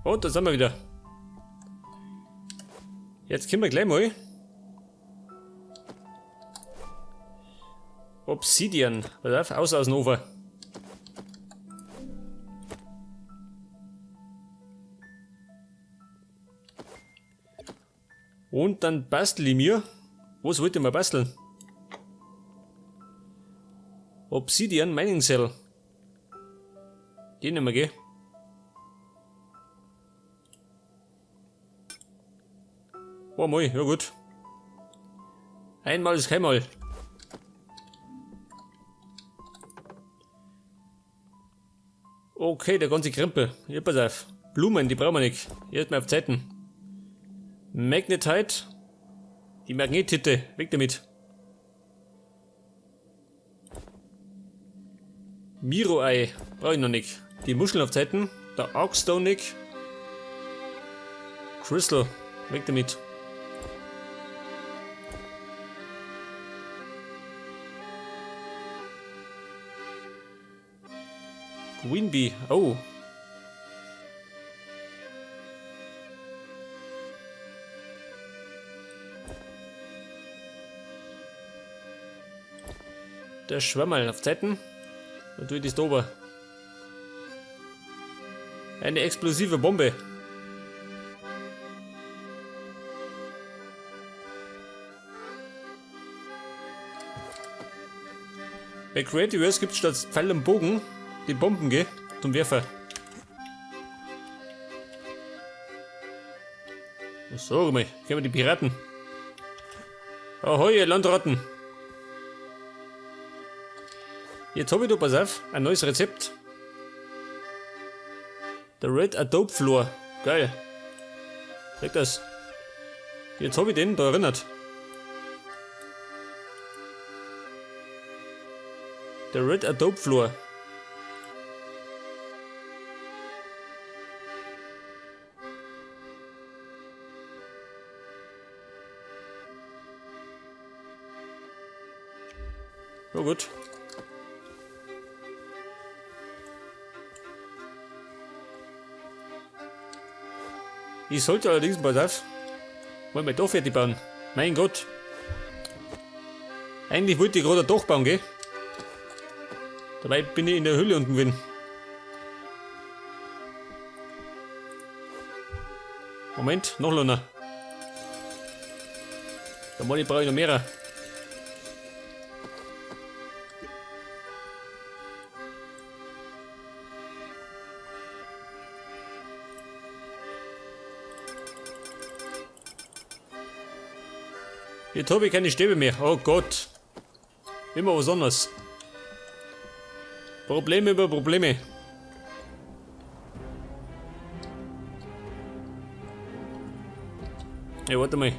Und da sind wir wieder. Jetzt können wir gleich mal Obsidian. Pass auf, aus aus dem Ofen. Und dann bastel ich mir. Was wollte ich mal basteln? Obsidian Mining Cell. Den nehmen wir, gell? Oh, moi, ja gut. Einmal ist keinmal. Okay, der ganze Krempel. Ja, pass auf. Blumen, die brauchen wir nicht. Erstmal auf Zeiten. Magnetite. Die Magnetite. Weg damit. Miro-Ei. Brauche ich noch nicht. Die Muscheln auf Zeiten. Der Arcstone nicht. Crystal. Weg damit. Queen Bee. Oh. Der Schwammerl auf Zeiten. Natürlich ist ober. Eine explosive Bombe. Bei Creativerse gibt es statt Pfeil und Bogen die Bomben, gell? Zum Werfer. So, mal, kennen wir die Piraten. Ahoi, ihr Landratten. Jetzt hab ich da, pass auf, ein neues Rezept. Der Red Adobe Floor. Geil. Sag das. Jetzt hab ich den da erinnert. Der Red Adobe Floor. Ja gut. Ich sollte allerdings, pass auf, mal mein Dach fertig bauen. Mein Gott. Eigentlich wollte ich gerade ein Dach bauen, gell? Dabei bin ich in der Höhle unten gewesen. Moment, noch einer. Da brauche ich noch mehrere. Jetzt habe ich keine Stäbe mehr. Oh Gott. Immer was anderes. Probleme über Probleme. Ey, warte mal.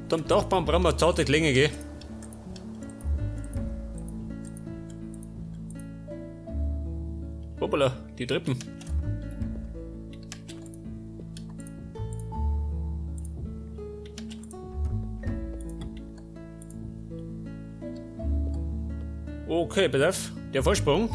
Zum Dachbaum brauchen wir zarte Klinge, gell? Hoppala, die Treppen. Okay, pass auf, der Vorsprung.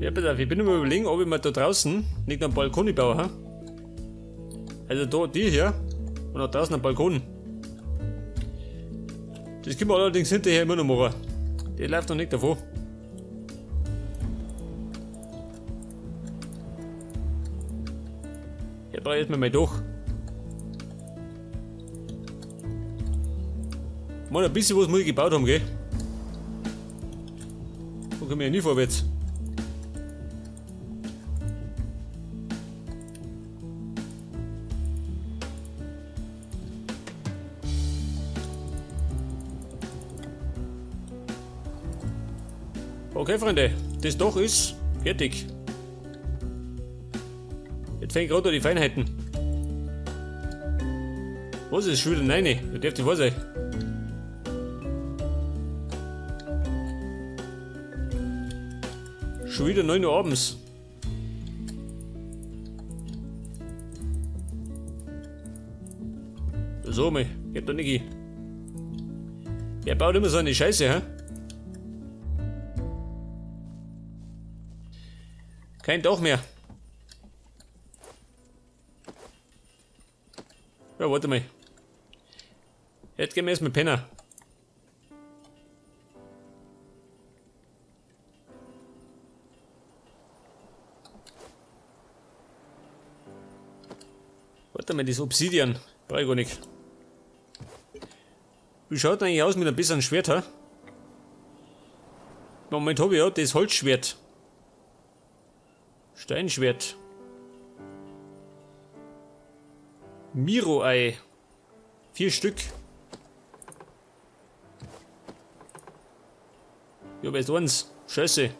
Ja, pass auf, ich bin immer überlegen, ob ich mir da draußen nicht einen Balkon baue. Ha? Also da, die hier und da draußen einen Balkon. Das können wir allerdings hinterher immer noch machen. Der läuft noch nicht davon. Ich brauche erstmal mein Dach. Mal ein bisschen was muss ich gebaut haben, gell? Da komme ich ja nie vorwärts. Okay, Freunde, das Dach ist fertig. Jetzt fängt gerade an die Feinheiten. Was ist schon wieder? Nein, das darf nicht wahr sein. Schon wieder 9 Uhr abends. So, mei, geht doch nicht. Wer baut immer so eine Scheiße, hä? Kein Dach mehr. Ja, warte mal. Jetzt gehen wir erstmal pennen. Warte mal, das Obsidian. Brauch ich gar nicht. Wie schaut denn eigentlich aus mit einem besseren Schwert, hä? Moment hab ich ja das Holzschwert. Steinschwert. Miro-Ei. 4 Stück. Ich hab erst eins. Scheiße.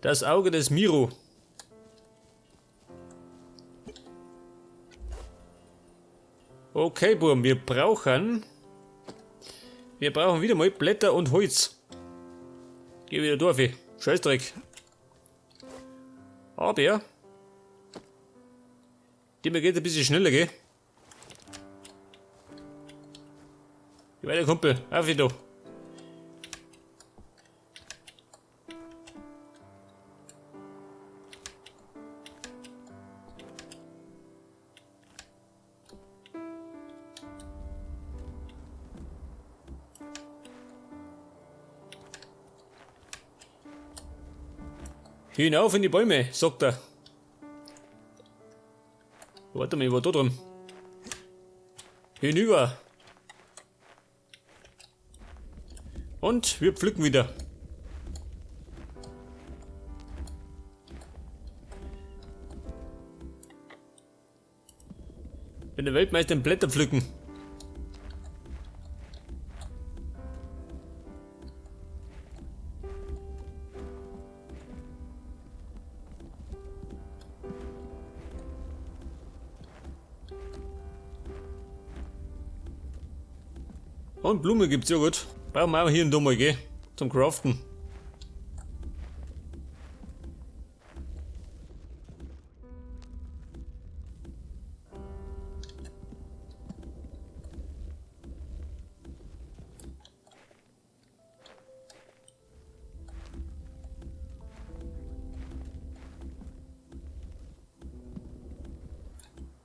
Das Auge des Miro. Okay, Burm, wir brauchen wieder mal Blätter und Holz. Geh wieder durch, Scheißdreck. Aber die mir geht ein bisschen schneller, gell? Geh weiter, Kumpel. Auf wieder. Hinauf in die Bäume, sagt er. Warte mal, ich war da drin. Hinüber. Und wir pflücken wieder. Bin der Weltmeister im Blätter pflücken. Und Blume gibt's ja gut. Brauchen wir auch hier und da mal, gell? Zum Craften.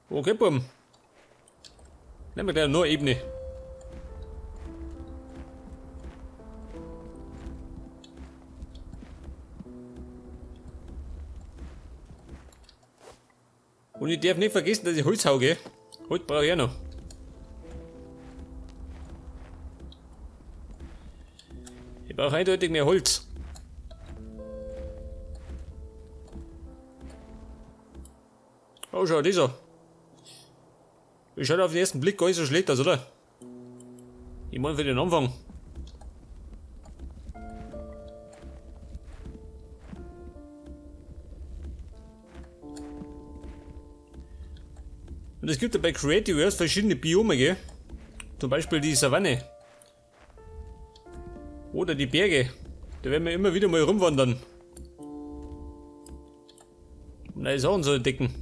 Okay, Buben. Nehmen wir gleich nur Ebene. Und ich darf nicht vergessen, dass ich Holz hau, gell? Holz brauche ich auch noch. Ich brauche eindeutig mehr Holz. Oh, schau, das an. Schaut auf den ersten Blick gar nicht so schlecht aus, oder? Ich meine für den Anfang. Und es gibt ja bei Creativerse verschiedene Biome, gell? Zum Beispiel die Savanne. Oder die Berge. Da werden wir immer wieder mal rumwandern. Um neue Sachen zu entdecken.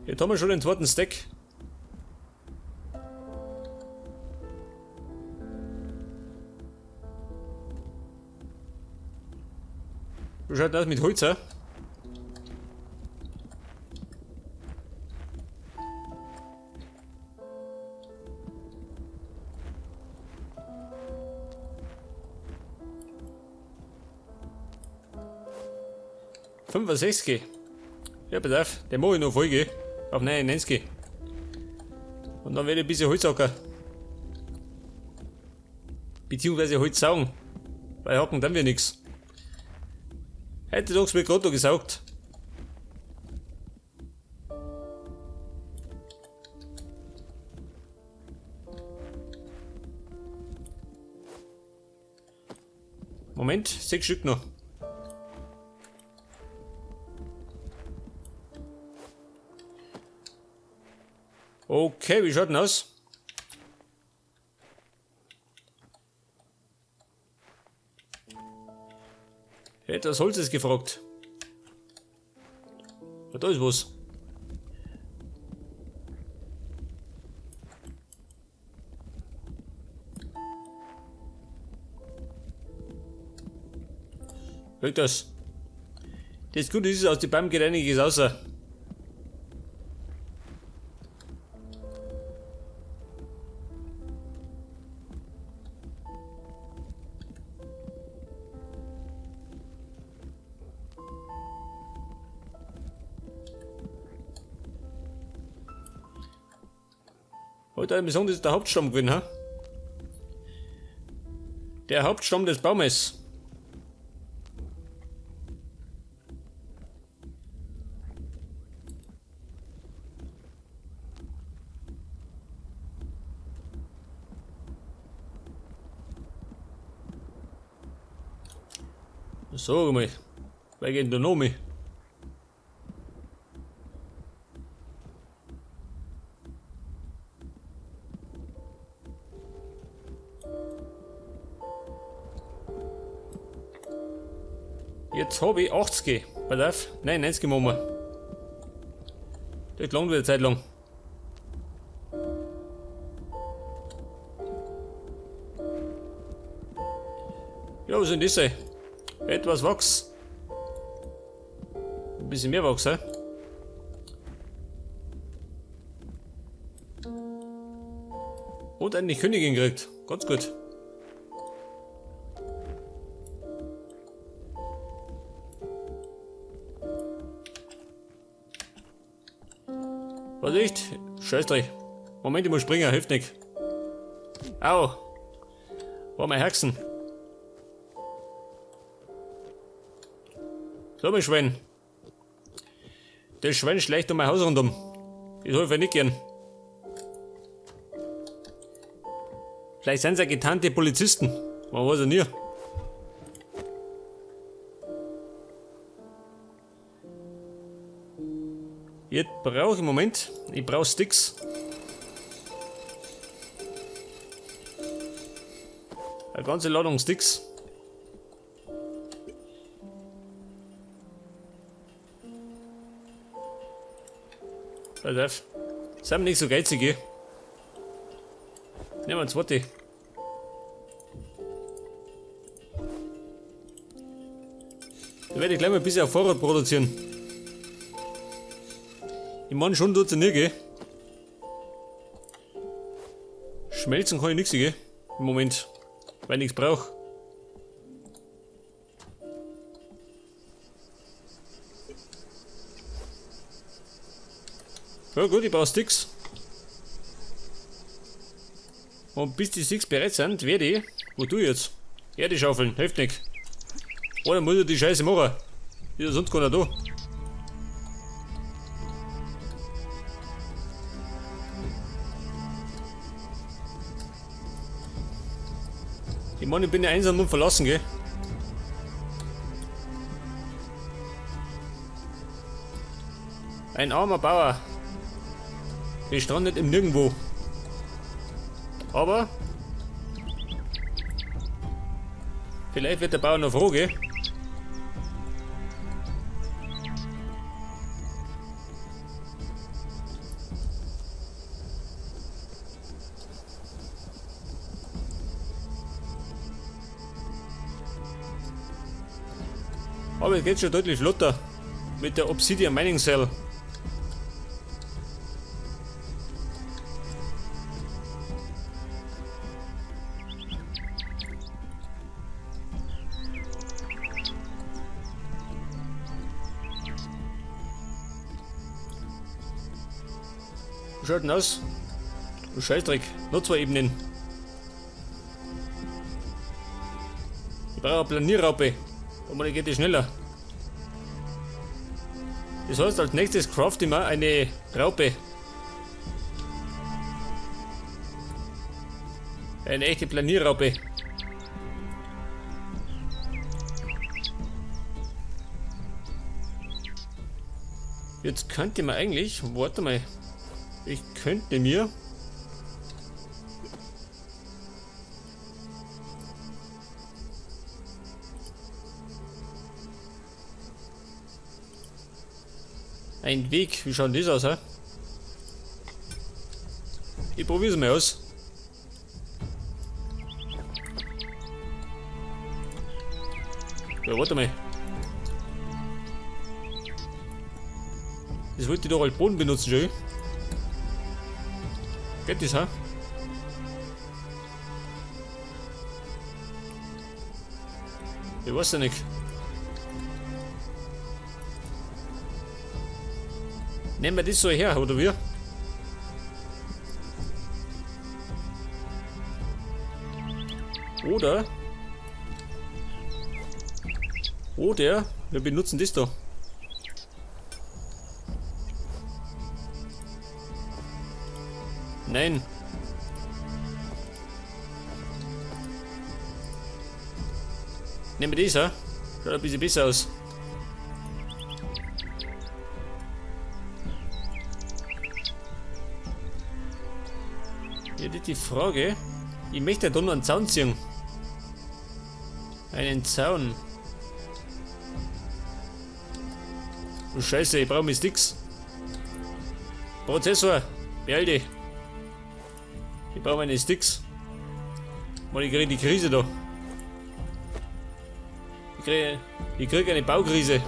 Jetzt haben wir schon den zweiten Stack. Wie schaut das mit Holz, hä? 65. Ja, pass auf, den mach ich noch voll, gell? Auf 99. Und dann werde ich ein bisschen Holz hacken. Beziehungsweise Holz saugen. Weil hacken dann wir nix. Heute tags wird grad noch gesaugt. Moment, 6 Stück noch. Okay, wie schaut denn aus? Etwas Holz ist gefragt. Ja, da ist was. Wirkt das? Das Gute ist, aus dem Baum geht einiges raus. Heute wir sagen, das ist der Hauptstamm gewesen, ha? Der Hauptstamm des Baumes. Sag mal, wer geht denn da noch mehr? Jetzt hab ich 80. Pass auf, nein, 90 machen wir. Das langt wieder eine Zeit lang. Ja, was soll denn das sein? Etwas Wachs. Ein bisschen mehr Wachs, hä? Und eine Königin gekriegt. Ganz gut. Was echt? Scheißdreck. Moment, ich muss springen, hilft nicht. Au. War mein Herzen. So, mein Schwein. Das Schwein schleicht um mein Haus rundum. Das hab ich nicht gern. Vielleicht sind es ja getarnte Polizisten. Man weiß ja nie. Jetzt brauche ich im Moment, ich brauche Sticks. Eine ganze Ladung Sticks. Pass auf. Sind wir nicht so geizig, gell? Nehmen wir ein zweite. Da werde ich gleich mal ein bisschen auf Vorrat produzieren. Ich meine, schon tut's ja nicht, gell? Schmelzen kann ich nix, gell? Im Moment. Weil ich nichts brauch. Ja gut, ich brauch Sticks. Und bis die Sticks bereit sind, werde ich... Wo tu ich jetzt? Erde schaufeln, hilft nix. Oder muss ich die Scheiße machen? Ist ja sonst keiner da. Ich meine, ich bin ja einsam und verlassen, gell? Ein armer Bauer. Gestrandet im Nirgendwo. Aber vielleicht wird der Bauer noch froh, gell? Aber es geht schon deutlich flotter mit der Obsidian Mining Cell. Wie schaut denn aus? Du Scheißdreck, nur 2 Ebenen. Ich brauche eine Planierraupe. Aber dann geht die schneller. Das heißt, als nächstes craft ich mir eine Raupe. Eine echte Planierraupe. Jetzt könnte man eigentlich, warte mal, ich könnte mir ein Weg, wie schaut denn das aus, hä? Ich probier's mal aus. Ja, warte mal. Das wollte ich doch als Boden benutzen, schon. Geht das, hä? Ich weiß ja nicht. Nehmen wir das so her, oder wie? Oder? Oder wir benutzen das da. Nein. Nehmen wir das, hä? Schaut ein bisschen besser aus. Ja, das ist die Frage. Ich möchte da noch einen Zaun ziehen. Einen Zaun. Oh Scheiße, ich brauche meine Sticks. Prozessor, beeil dich. Ich brauche meine Sticks. Mann, ich krieg die Krise da. Ich krieg eine Baukrise.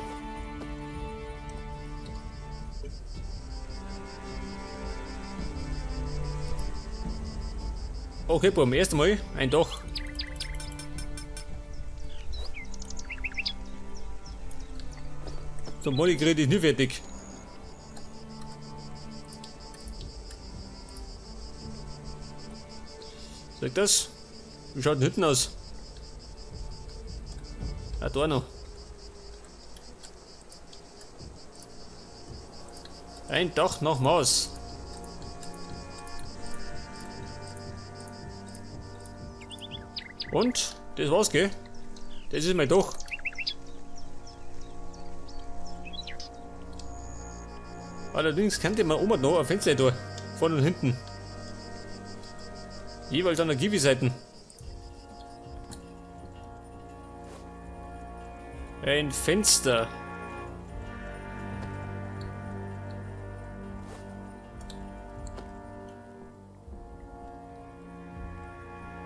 Okay, beim ersten Mal ein Dach. So, Molly krieg ich nicht fertig. Sag das? Wie schaut denn hinten aus? Ah, da noch. Ein Dach nach Maus. Und? Das war's, gell? Das ist mein Dach. Allerdings könnte man oben noch ein Fenster da. Vorne und hinten. Jeweils an der Giwi-Seite. Ein Fenster.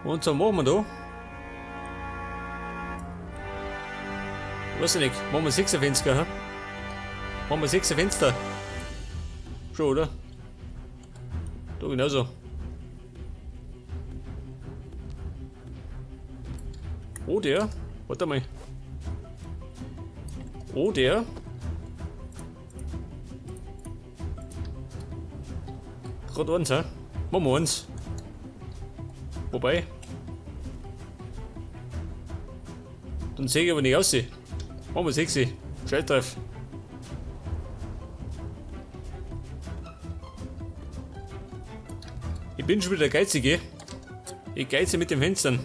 Und so machen wir da. Weiß ich nicht, machen wir 6 Fenster, hä? Machen wir 6 Fenster. Schon, oder? Da genauso. Oder, warte mal. Oder. Gerade eins, hä? Machen wir eins. Wobei. Dann sehe ich aber nicht aus. Machen wir 6. Scheiß drauf. Ich bin schon wieder geizig, Ich geize mit den Fenstern.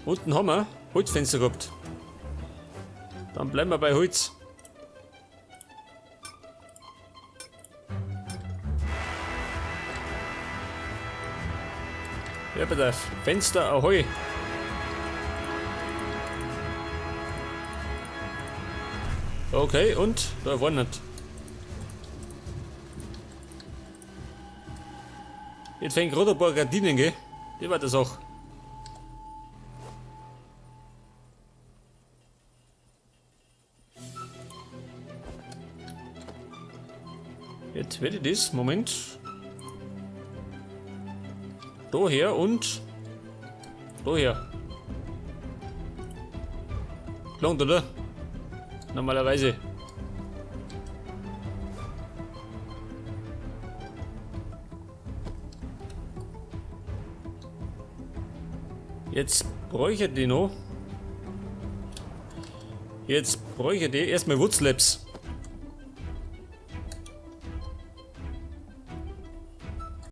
Unten haben wir Holzfenster gehabt. Dann bleiben wir bei Holz. Ja, bitte. Fenster, ahoi. Okay, und da war nicht. Jetzt fängt gerade ein paar Gardinen, gell? Die war das auch. Jetzt werde ich das, Moment. Daher und daher. Langt, oder? Normalerweise. Jetzt bräuchte die noch. Jetzt bräuchte die erstmal Wood Slabs.